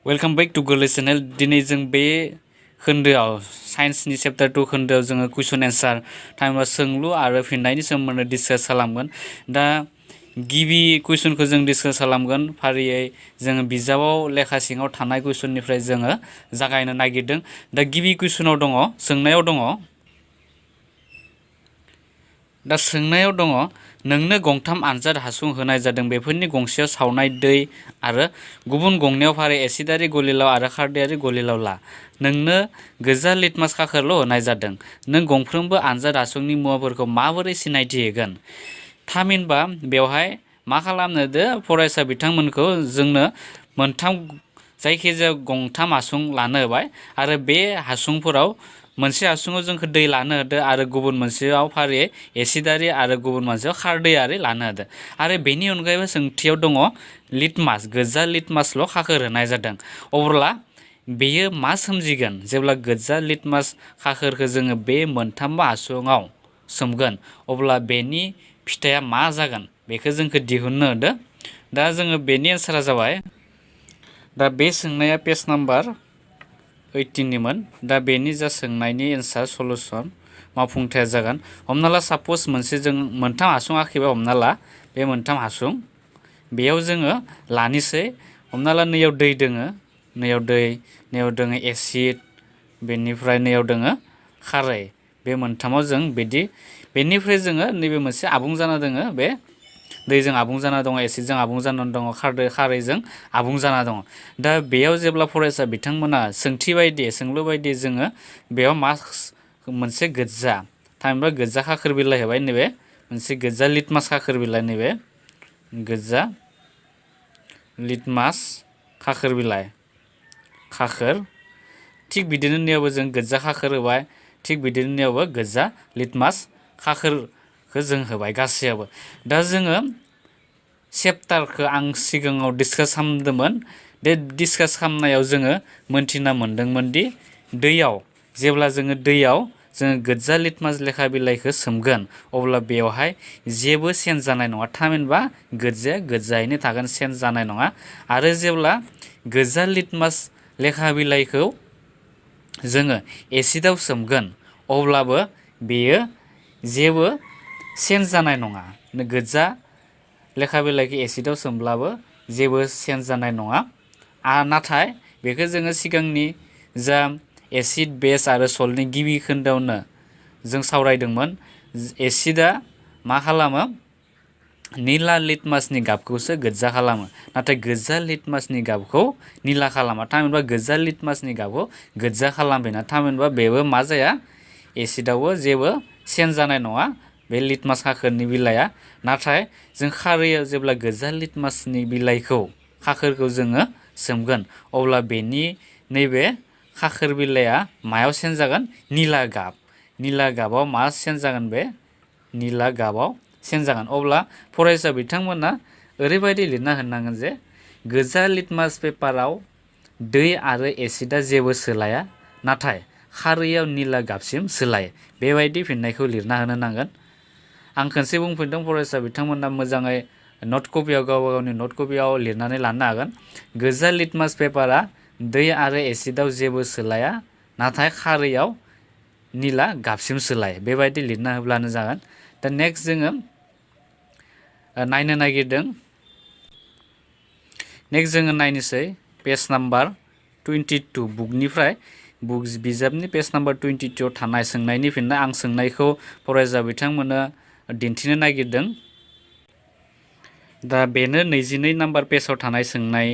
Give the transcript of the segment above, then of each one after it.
Welcome back to गोरलै channel. दिनै जों बे खोन्दोआव साइन्सनि चेप्टार 2 खोन्दोआव जोङो कुइसन एन्सार थामहिनबा सोंलु आरो फिननायनि सोमोन्दै डिसकास खालामगोन। दा गिबि कुइसनखौ जों डिसकास खालामगोन फारियै जोङो बिजाबाव लेखा सिङाव थानाय कुइसननिफ्राय जोङो जागायनो नागिरदों। दा गिबि कुइसनाव दङ, सोंनायाव दङ, नोंनो गंथाम आनजाद हासुं होनाय जादों। बेफोरनि गंसेयाव सावनाय दै आरो गुबुन गंनैयाव फारि एसिडारि गलिलाव आरो खारदैयारि गलिलाव ला। नोंनो गोजा लिटमास खाखोरल' होनाय जादों। नों गंफ्रोमबो आनजाद हासुंनि मुवाफोरखौ माबोरै सिनायथि होगोन? थामहिनबा बेवहाय मा खालामनो दो फरायसा बिथांमोनखौ जोंनो मोनथाम जायखिजाया गंथाम हासुं लानो होबाय आरो बे हासुंफोराव मोनसे हासुङाव जोंखौ दै लानो होदो आरो गुबुन मोनसेयाव फारियै एसिडारि आरो गुबुन मोनसेयाव खारदैयारि लानो होदो। आरो बेनि अनगायैबो सोंथियाव दङ लिटमास, गोजा लिटमासल' खाखोर होनाय जादों। अब्ला बेयो मा सोमजिगोन? जेब्ला गोजा लिटमास खाखोरखौ जोङो बे मोनथाम हासुङाव सोमगोन अब्ला बेनि फिथाइया मा जागोन बेखौ जोंखौ दिहुननो होदो। दा जोङो बेनि एन्सारा जाबाय, दा बे सोंनाया पेज नाम्बार 18निमोन। दा बेनि जा सोंनायनि एन्सार सलुसन मावफुंथाया जागोन, हमना ला साप'ज मोनसे जों मोनथाम हासुं आखिबाय, हमना ला बे मोनथाम हासुं बेयाव जोङो लानोसै, हमना ला नैयाव दै दोङो, नैयाव दोङो एसिड, बेनिफ्राय नैयाव दोङो खारै। बे मोनथामाव जों बिदि बेनिफ्राय जोङो नैबे मोनसे आबुं जाना दोङो, बे दैजों आबुं जाना दङ, एसिडजों आबुं जाना दङ, खारैजों आबुं जाना दङ। दा बेयाव जेब्ला फरायसा बिथांमोना सोंलु बायदि जोङो बेयाव मा मोनसे गोजा थामहिनबा गोजा खाखोर बिलाइ होबाय, नैबे मोनसे गोजा लिटमास खाखोर बिलाइ, नैबे गोजा लिटमास खाखोर बिलाइ थिग बिदिनो नैयावबो जों गोजा खाखोर होबाय, थिग बिदिनो नैयावबो गोजा लिटमास खाखोरखौ जों होबाय गासैयावबो। दा जोङो चेप्टारखौ आं सिगाङाव डिसकास खालामदोंमोन। बे डिसकास खालामनायाव जोङो मोनथिना मोनदोंमोन दि जेब्ला जोङो दैयाव गोजा लिटमास लेखा बिलाइखौ सोमगोन अब्ला बेवहाय जेबो चेन्ज जानाय नङा, थामहिनबा गोजाया गोजायैनो थागोन, चेन्ज जानाय नङा। आरो जेब्ला गोजा लिटमास लेखा बिलाइखौ जोङो एसिडआव सोमगोन अब्लाबो बेयो जेबो चेन्ज जानाय नङा। गोजा लेखा बिलाइखौ एसिडआव सोमब्लाबो जेबो चेन्ज जानाय नङा। नाथाय बेखौ जोङो सिगांनि जा एसिड, बेस आरो सल्टनि गिबि खोन्दोआवनो जों सावरायदोंमोन। एसिडआ मा खालामो? निला लिटमासनि गाबखौसो गोजा खालामो, नाथाय गोजा लिटमासनि गाबखौ निला खालामा। थामहिनबा गोजा लिटमासनि गाबखौ गोजा खालामफिना, थामहिनबा बेबो मा जाया? एसिडआवबो जेबो चेन्ज जानाय नङा बे लिटमास खाखोरनि बिलाइया। नाथाय जों खारैयाव जेब्ला गोजा लिटमासनि खाखोरखौ जोङो सोमगोन अब्ला बेनि नैबे खाखोर बिलाइया मायाव चेन्ज जागोन? निला गाबाव मा चेन्ज जागोन? बे निला गाबाव चेन्ज जागोन। अब्ला फरायसा बिथांमोना ओरैबायदि लिरना होनांगोन जे गोजा लिटमास पेपाराव दै आरो एसिडआ जेबो सोलाया, नाथाय खारैयाव निला गाबसिम सोलायो। बेबायदि फिननायखौ लिरना होनो नांगोन। आं खनसे बुंफिनदों, फरायसा बिथांमोना मोजाङै नट कपियाव गावबा गावनि नट कपियाव लिरनानै लानो हागोन। गोजा लिटमास पेपारा दै आरो एसिडआव जेबो सोलाया, नाथाय खारैयाव निला गाबसिम सोलायो। बेबायदि लिरना होब्लानो जागोन। दा नेक्स्ट जोङो नायनोसै पेज नाम्बार 22 बिजाबनि पेज नाम्बार 22आव थानाय सोंनायनि फिननाय। आं सोंनायखौ फरायसा बिथांमोननो दिन्थिनो नागिरदों। दा बेनो 22 नाम्बार पेजाव थानाय सोंनाय।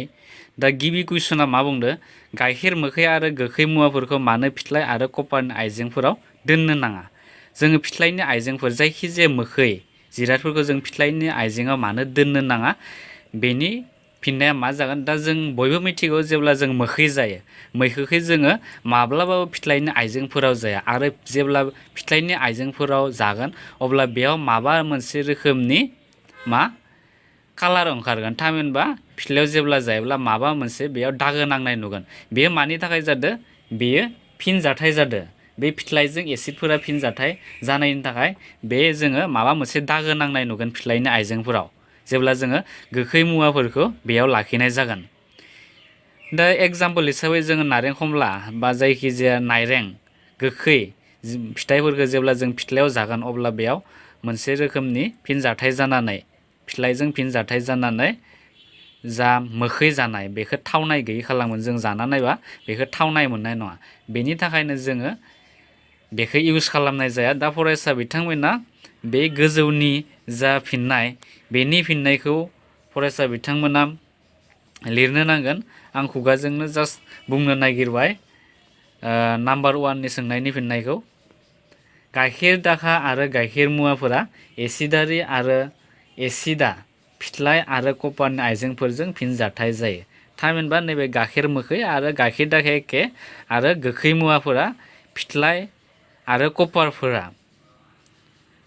दा गिबि कुइसना मा बुंदो? गाइखेर मोखै आरो गोखै मुवाफोरखौ मानो फिथ्लाय आरो कपारनि आइजेंफोराव दोननो नाङा? जोङो फिथ्लायनि आइजेंफोर, जायखिजाया मोखै जिरादफोरखौ जों फिथ्लायनि आइजेंआव मानो दोननो नाङा? बेनि फिननाया मा जागोन? दा जों बयबो मिथिगौ, जेब्ला जों मोखै जायो, मैखोखै जोङो माब्लाबाबो फिथ्लायनि आइजेंफोराव जाया। आरो जेब्ला फिथ्लायनि आइजेंफोराव जागोन अब्ला बेयाव माबा मोनसे रोखोमनि कालार ओंखारगोन। थामहिनबा फिथ्लायाव जेब्ला जायोब्ला माबा मोनसे बेयाव दागो नांनाय नुगोन। बेयो मानि थाखाय जादों? बेयो फिनजाथाय जादों। बे फिथ्लायजों एसिडफोरा फिनजाथाय जानायनि थाखाय बे जोङो माबा मोनसे दागो नांनाय नुगोन फिथ्लायनि आइजेंफोराव, जेब्ला जोङो गोखै मुवाफोरखौ बेयाव लाखिनाय जागोन। दा एग्जाम्पल हिसाबै जोङो नारें खमला बा जायखिजाया नाइरें गोखै फिथाइफोरखौ जेब्ला जों फिथ्लायाव जागोन अब्ला बेयाव मोनसे रोखोमनि फिनजाथाय जानानै फिथ्लायजों फिनजाथाय जानानै जा मोखै जानाय बेखौ थावनाय गैयै खालामगोन। जों जाना नायबा बेखौ थावनाय मोननाय नङा। बेनि थाखायनो जोङो बेखौ इउस खालामनाय जाया। दा फरायसा बिथांमोना बे गोजौनि जा फिननाय बेनि फिननायखौ फरायसा बिथांमोना लिरनो नांगोन। आं खुगाजोंनो जास्ट बुंनो नागिरबाय नाम्बार 1नि सोंनायनि फिननायखौ। गाइखेर दाखा आरो गाइखेर मुवाफोरा एसिडारि आरो एसिडा फिथ्लाय आरो कपारनि आइजेंफोरजों फिनजाथाय जायो। थामहिनबा नैबे गाइखेर मोखै आरो गाइखेर दाखा एखे आरो गोखै मुवाफोरा फिथ्लाय आरो कपारफोरा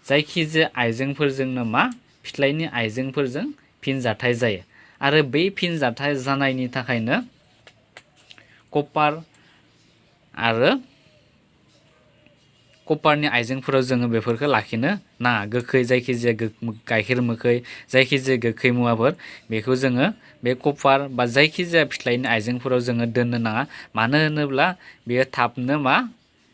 जायखिजाया आइजेंफोरजोंनो मा फिथ्लायनि आइजेंफोरजों फिनजाथाय जायो। आरो बै फिनजाथाय जानायनि थाखायनो कपार आरो कपारनि आइजेंफोराव जोङो बेफोरखौ लाखिनो नाङा। गोखै जायखिजाया गाइखेर मोखै जायखिजाया गोखै मुवाफोर बेखौ जोङो बे कपार बा जायखिजाया फिथ्लायनि आइजेंफोराव जोङो दोननो नाङा। मानो होनोब्ला बेयो थाबनो मा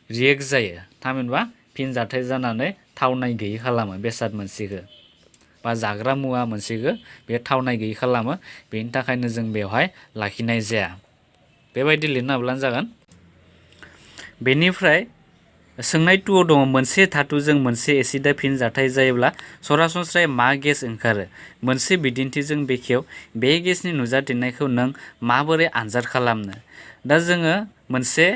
रियेक्ट जायो। थामहिनबा फिनजाथाय जानानै थावनाय गैयै खालामो बेसाद मोनसेखौ बा जाग्रा मुवा मोनसेखौ बे थावनाय गैयै खालामो। बेनि थाखायनो जों बेवहाय लाखिनाय जाया। बेबायदि लिरनो हाब्लानो जागोन। बेनिफ्राय सोंनाय 2आव दङ मोनसे धातुजों मोनसे एसिडा फिनजाथाय जायोब्ला सरासनस्रायै मा गेस ओंखारो? मोनसे बिदिन्थिजों बेखेव। बे गेसनि नुजाथिनायखौ नों माबोरै आनजाद खालामनो? दा जोङो मोनसे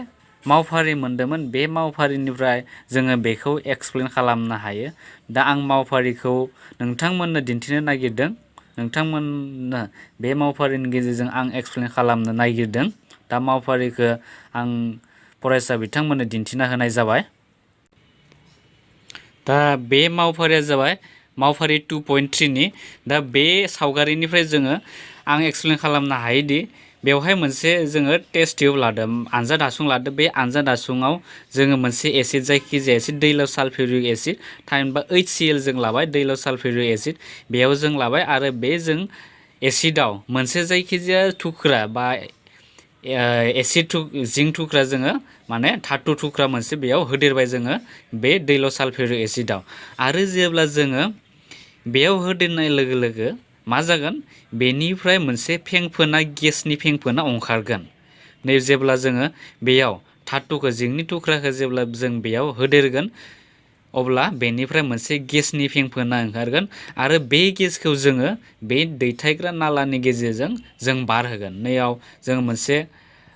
मावफारि मोनदोंमोन। बे मावफारिनिफ्राय जोङो बेखौ एक्सप्लेन खालामनो हायो। दा आं मावफारिखौ नोंथांमोननो दिन्थिनो नागिरदों। नोंथांमोननो बे मावफारिनि गेजेरजों आं एक्सप्लेन खालामनो नागिरदों। दा मावफारिखौ आं फरायसा बिथांमोननो दिन्थिना होनाय जाबाय। दा बे मावफारिया जाबाय मावफारि 2.3नि। दा बे सावगारिनिफ्राय जोङो आं एक्सप्लेन खालामनो हायोदि बेवहाय मोनसे जोङो टेस्ट टिउब लादों, आनजाद हासुं लादों। बे आनजाद हासुङाव जोङो मोनसे एसिड जायखिजाया एसिड दैलाव सालफिउरिक एसिड थामहिनबा HCl जों लाबाय दैलाव सालफिउरिक एसिड बेयाव जों लाबाय आरो बे जों एसिडआव मोनसे जायखिजाया थुख्रा बा एसिड जिंक थुख्रा जोङो माने धातु थुख्रा मोनसे बेयाव होदेरबाय जोङो बे दैलाव सालफिउरिक एसिडआव। आरो जेब्ला जोङो बेयाव होदेरनाय लोगो लोगो मा जागोन? बेनिफ्राय मोनसे फेंफोना गेसनि फेंफोना ओंखारगोन। नै जेब्ला जोङो बेयाव धातुखौ जिंकनि थुख्राखौ जेब्ला जों बेयाव होदेरगोन अब्ला बेनिफ्राय मोनसे गेसनि फेंफोना ओंखारगोन आरो बे गेसखौ जोङो बे दैथायग्रा नालानि गेजेरजों जों बार होगोन। नैयाव जों मोनसे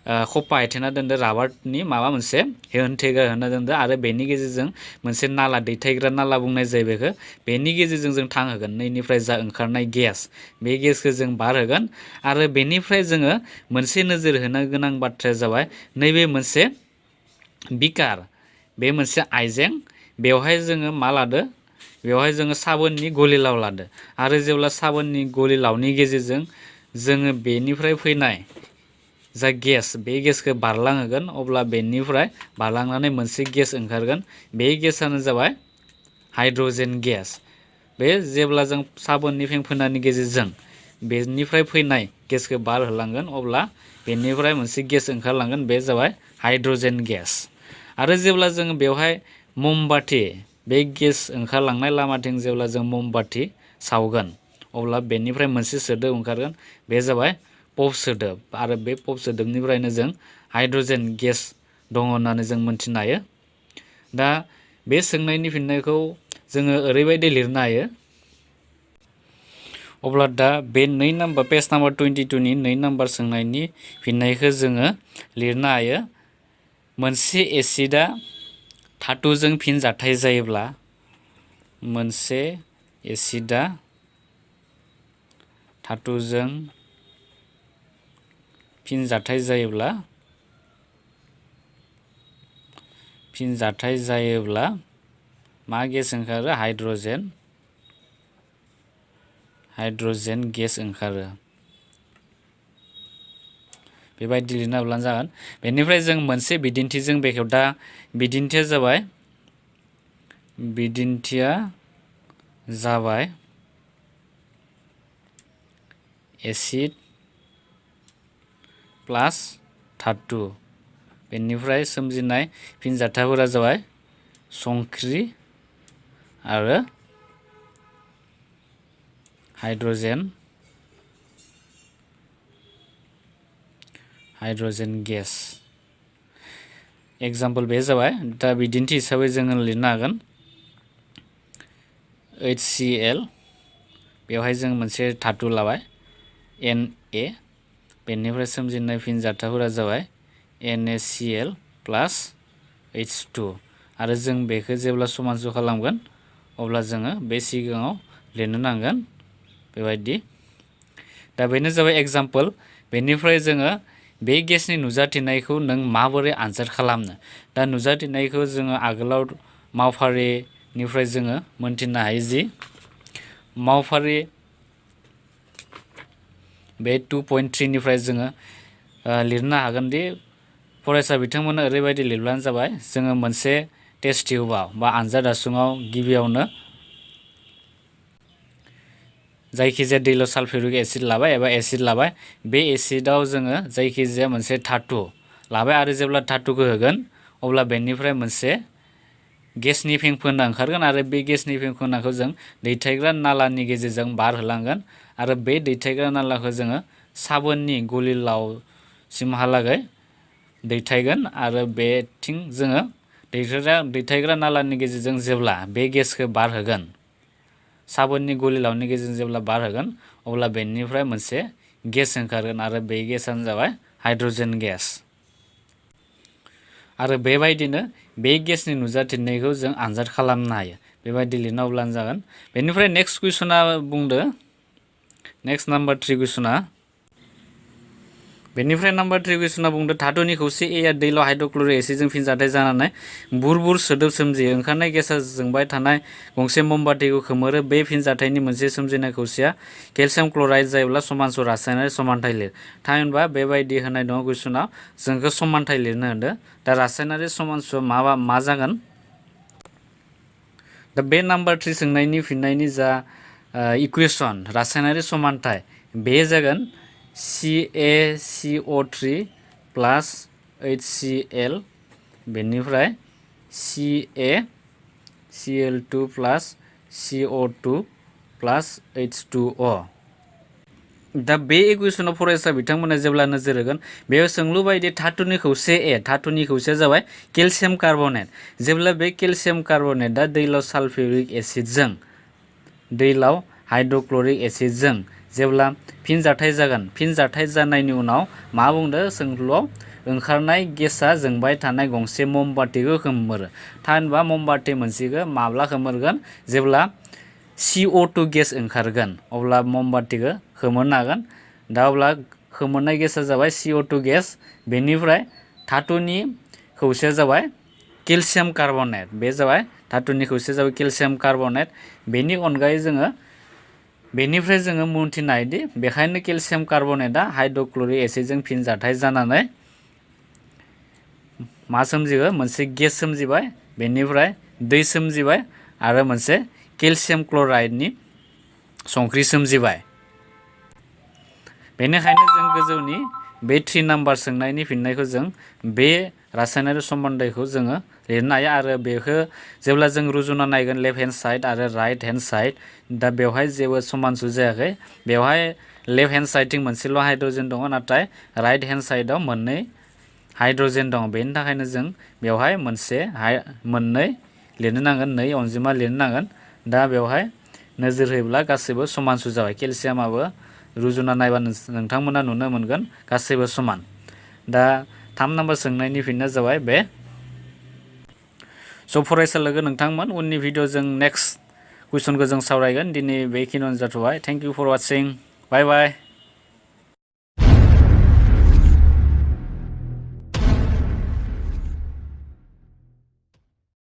खफा आयथेना दोनदो राबारनि माबा मोनसे होनथेग्रा होना दोनदो आरो बेनि गेजेरजों मोनसे नाला दैथायग्रा नाला बुंनाय जायो बेखौ। बेनि गेजेरजों जों थांहोगोन। नैनिफ्राय जा ओंखारनाय गेस बे गेसखौ जों बार होगोन आरो बेनिफ्राय जोङो मोनसे नोजोर होनो गोनां बाथ्राया जाबाय नैबे मोनसे बिकार बे मोनसे आइजें बेवहाय जोङो मा लादो? बेवहाय जोङो साबोननि गलिलाव लादो आरो जेब्ला साबोननि गलिलावनि गेजेरजों जोङो बेनिफ्राय फैनाय जा गेस बे गेसखौ बारलांहोगोन अब्ला बेनिफ्राय बारलांनानै मोनसे गेस ओंखारगोन। बे गेसानो जाबाय हाइड्रजेन गेस। बे जेब्ला जों साबोननि फेंफोनानि गेजेरजों बेनिफ्राय फैनाय गेसखौ बार होलांगोन अब्ला बेनिफ्राय मोनसे गेस ओंखारलांगोन बे जाबाय हाइड्रजेन गेस। आरो जेब्ला जोङो बेवहाय ममबाति बे गेस ओंखारलांनाय लामाथिं जेब्ला जों ममबाति सावगोन अब्ला बेनिफ्राय मोनसे सोदोब ओंखारगोन बे जाबाय पप सोदोब आरो बे पप सोदोबनिफ्रायनो जों हाइड्रजेन गेस दङ होननानै जों मोनथिनो हायो। दा बे सोंनायनि फिननायखौ जोङो ओरैबायदि लिरनो हायो। अब्ला दा बे पेज नाम्बार 22नि 2 नाम्बार सोंनायनि फिननायखौ जोङो लिरनो हायो। मोनसे एसिडा धातुजों फिनजाथाय जायोब्ला मोनसे एसिडा धातुजों फिनजाथाय जायोब्ला मा गेस ओंखारो? हाइड्रजेन गेस ओंखारो। बेबायदि लिरना होब्लानो जागोन। बेनिफ्राय जों मोनसे बिदिन्थिजों बेखेव। दा बिदिन्थिया जाबाय एसिड प्लास धातु बेनिफ्राय सोमजिनाय फिनजाथायफोरा जाबाय संख्रि आरो हाइड्रोजेन गेस एग्जाम्पल बे जाबाय दा बिदिन्थि हिसाबै जोङो लिरनो हागोन HCl बेवहाय जों मोनसे धातु लाबाय Na बेनिफ्राय सोमजिनाय फिनजाथायफोरा जाबाय NaCl प्लास H2 आरो जों बेखौ जेब्ला समान खालामगोन अब्ला जोङो बे सिगाङाव लिरनो नांगोन बेबायदि दा बेनो जाबाय एग्जाम्पल बेनिफ्राय जोङो बे गेसनि नुजाथिनायखौ नों माबोरै आनजाद खालामनो दा नुजाथिनायखौ जोङो आगोलाव मावफारिनिफ्राय जोङो मोनथिनो हायो जि मावफारि बे 2.3 निफ्राय जोङो लिरनो हागोन दि फरायसा बिथांमोना ओरैबायदि लिरब्लानो जाबाय जोङो मोनसे टेस्ट टिउबाव बा आनजाद आसुङाव गिबियावनो जायखिजाया दैलाव सालफिउरिक एसिड लाबाय एबा एसिड लाबाय बे एसिडआव जोङो जायखिजाया मोनसे धातु लाबाय आरो जेब्ला धातुखौ होगोन अब्ला बेनिफ्राय मोनसे गेसनि फेंफोना ओंखारगोन आरो बे गेसनि फेंफोनाखौ जों दैथायग्रा नालानि गेजेरजों बार होलांगोन आरो बे दैथायग्रा नालाखौ जोङो साबोननि गलिलावसिमहालागै दैथायगोन आरो बेथिं जोङो दैथायग्रा नालानि गेजेरजों जेब्ला बे गेसखौ बार होगोन साबोननि गलिलावनि गेजेरजों जेब्ला बार होगोन अब्ला बेनिफ्राय मोनसे गेस ओंखारगोन आरो बे गेसानो जाबाय हाइड्रोजेन गेस आरो बेबायदिनो बे गेसनि नुजाथिनायखौ जों आनजाद खालामनो हायो बेबायदि लिरना अब्लानो जागोन बेनिफ्राय नेक्स्ट कुइसना बुंदो नेक्स्ट नाम्बार 3 कुइसना बेनिफ्राय नाम्बार 3 कुइसना बुंदो धातुनि खौसे एया दैलाव हाइड्रक्लरिक एसिडजों फिनजाथाय जानानै बुर सोदोब सोमजियो ओंखारनाय गेसा जोंबाय थानाय गंसे ममबातिखौ खोमोरो बे फिनजाथायनि मोनसे सोमजिनाय खौसेया केलसियाम क्लराइड जायोब्ला समानसर रासायनारि समानथाय लिर थामहिनबा बेबायदि होनाय दङ कुइसनाव जोंखौ समानथाय लिरनो होदो दा रासायनारि समानसर मा जागोन दा बे नाम्बार 3 सोंनायनि फिननायनि जा इकुवेशन रासायनारि समानथाय बे जागोन CaCO3 प्लास HCl बेनिफ्राय CaCl2 प्लास CO2 प्लास H2O दा बे इकुवेशनाव फरायसा बिथांमोना जेब्ला नोजोर होगोन बेयाव सोंलु बायदि धातुनि खौसे धातुनि खौसेया जाबाय केलसियाम कार्बनेट जेब्ला बे केलसियाम कार्बनेटआ दैलाव सालफिउरिक एसिडजों दैलाव हाइड्रक्लरिक एसिडजों जेब्ला फिनजाथाय जागोन फिनजाथाय जानायनि उनाव मा बुंदो सोंलुआव ओंखारनाय गेसा जोंबाय थानाय गंसे ममबातिखौ खोमोरो थामहिनबा ममबाति मोनसेखौ माब्ला खोमोरगोन जेब्ला CO2 गेस ओंखारगोन अब्ला ममबातिखौ खोमोरनो हागोन दा अब्ला खोमोरनाय गेसा जाबाय CO2 गेस बेनिफ्राय धातुनि खौसेया जाबाय केलसियाम कार्बनेट बे जाबाय धातुनि खौसेया जाबाय केलसियाम कार्बनेट बेनि अनगायै जोङो बेनिफ्राय जोङो मोनथिनो हायोदि बेखायनो केलसियाम कार्बनेटआ हाइड्रक्लरिक एसिडजों फिनजाथाय जानानै मा सोमजिगोन मोनसे गेस सोमजिबाय बेनिफ्राय दै सोमजिबाय आरो मोनसे केलसियाम क्लराइडनि संख्रि सोमजिबाय बेनिखायनो जों गोजौनि बे 3 नाम्बार सोंनायनि फिननायखौ जों बे रासायनारि सम्बन्धखौ जोङो लिरनो हायो आरो बेखौ जेब्ला जों रुजुना नायगोन लेफ्ट हेन्ड साइड आरो राइट हेन्ड साइड दा बेवहाय जेबो समानसु जायाखै बेवहाय लेफ्ट हेन्ड साइडथिं मोनसेल' हाइड्रोजेन दङ नाथाय राइट हेन्ड साइडआव मोननै हाइड्रोजेन दङ बेनि थाखायनो जों बेवहाय मोननै लिरनो नांगोन 2 अनजिमा लिरनो नांगोन दा बेवहाय नोजोर होयोब्ला गासैबो समानसु जाबाय केलसियामाबो रुजुना नायबा नोंथांमोना नुनो मोनगोन गासैबो समान दा 3 नाम्बार सोंनायनि फिननाया जाबाय बे स' फरायसा लोगो नोंथांमोन उननि भिडिअ जों नेक्स्ट कुइसनखौ जों सावरायगोन दिनै बेखिनियावनो जाथ'बाय thank you for watching bye bye